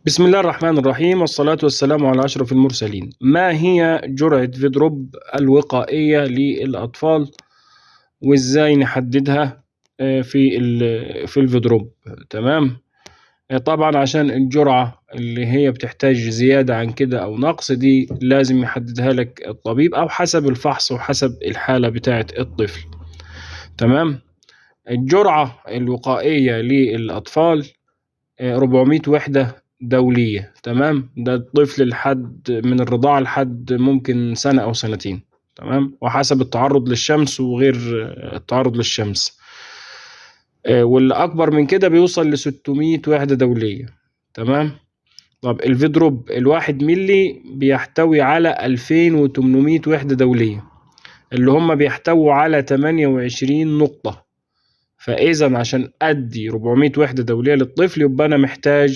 بسم الله الرحمن الرحيم، والصلاة والسلام على أشرف المرسلين. ما هي جرعة فيدروب الوقائية للأطفال وإزاي نحددها في الفيدروب؟ تمام. طبعا عشان الجرعة اللي هي بتحتاج زيادة عن كده أو نقص دي لازم يحددها لك الطبيب أو حسب الفحص وحسب الحالة بتاعة الطفل. تمام. الجرعة الوقائية للأطفال 400 وحدة دولية. تمام. ده الطفل لحد من الرضاعة لحد ممكن سنة أو سنتين. تمام. وحسب التعرض للشمس وغير التعرض للشمس. واللي أكبر من كده بيوصل ل600 وحدة دولية. تمام. طب الفيدروب 1 ملي بيحتوي على 2800 وحدة دولية، اللي هم بيحتووا على 28 نقطة. فإذا عشان أدي 400 وحدة دولية للطفل يبقى أنا محتاج